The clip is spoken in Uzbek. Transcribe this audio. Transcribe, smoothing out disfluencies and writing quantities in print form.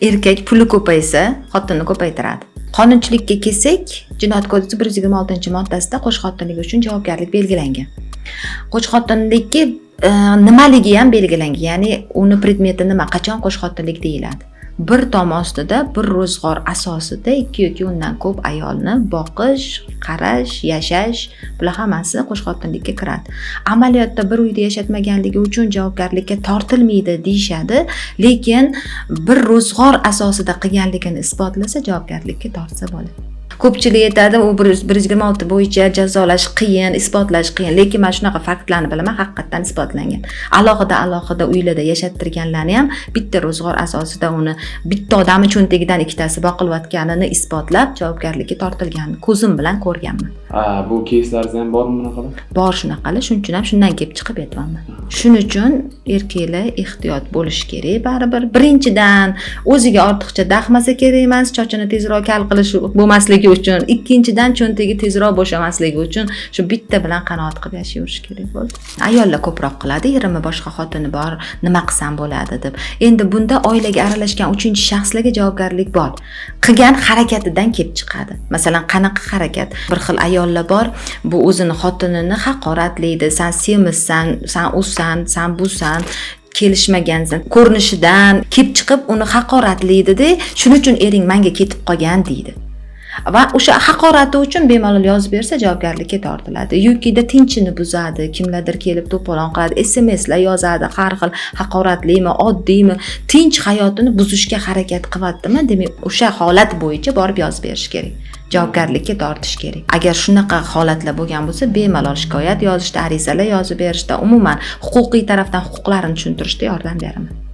Erkak puli ko'paysa, xotinni ko'paytiradi. Qonunchilikka kelsak, Jinoyat kodeksi 126-moddasida qo'shxotinlik uchun javobgarlik belgilangan. Qo'shxotinlikka nimaligi ham belgilangan, ya'ni uni predmeti nima, qachon qo'shxotinlik deyiladi. Bir tom ostida, bir ro'zg'or asosida ikki yoki undan ko'p ayolni boqish, qarash, yashash, bular hammasi qo'shxotinlikka kiradi. Amaliyotda bir uyda yashatmaganligi uchun javobgarlikka tortilmaydi deyishadi, lekin bir ro'zg'or asosida qilganligini isbotlasa, javobgarlikka tortsa bo'ladi. Ko'pchilik aytadi, u 126 bo'yicha jazolash qiyin, isbotlash qiyin, lekin men shunaqa faktlarni bilaman, haqiqatdan isbotlangan. Alohida alohida uylarda yashattirganlarni ham bitta ro'zg'or asosida uni bitta odamni cho'ntagidan ikkitasi boqilayotganini isbotlab javobgarlikka tortilganini ko'zim bilan ko'rganman. Bu keyslaringizda ham bormi bunaqalar? Bor shunaqalar, shuning uchun ham shundan kelib chiqib aytyapman. Shuning uchun erkaklar ehtiyot bo'lishi kerak baribir. Birinchidan, o'ziga ortiqcha dahmasa kerak emas, chochini tezroq kal qilish bo'lmasligi uchun, ikkinchidan cho'ntagi tezroq bo'shamasligi uchun shu bitta bilan qanoat qilib yashayverish kerak bo'ldi. Ayollar ko'proq qiladi, erimni boshqa xotini bor, nima qilsam bo'ladi deb. Endi bunda oilaga aralashgan uchinchi shaxslarga javobgarlik bor. Qilgan harakatidan kelib chiqadi. Masalan, qanaqa harakat? Bir xil ayollar bor, bu o'zini xotinini haqoratlaydi, san semizsan, san usan, san busan, kelishmagansan, ko'rinishidan kelib chiqib uni haqoratlaydida, shuning uchun ering menga ketib qolgan deydi. Va o'sha haqorati uchun bemalol yozib bersa javobgarlikka tortiladi. Yokida tinchini buzadi, kimlardir kelib to'polon qiladi, SMSlar yozadi, har xil haqoratlimi, oddiymi, tinch hayotini buzishga harakat qilyaptimi, demak o'sha holat bo'yicha borib yozib berish kerak. Javobgarlikka tortish kerak. Agar shunaqa holatlar bo'lgan bo'lsa, bemalol shikoyat yozishda, arizalar yozib berishda, umuman huquqiy tarafdan huquqlarini tushuntirishda yordam beraman.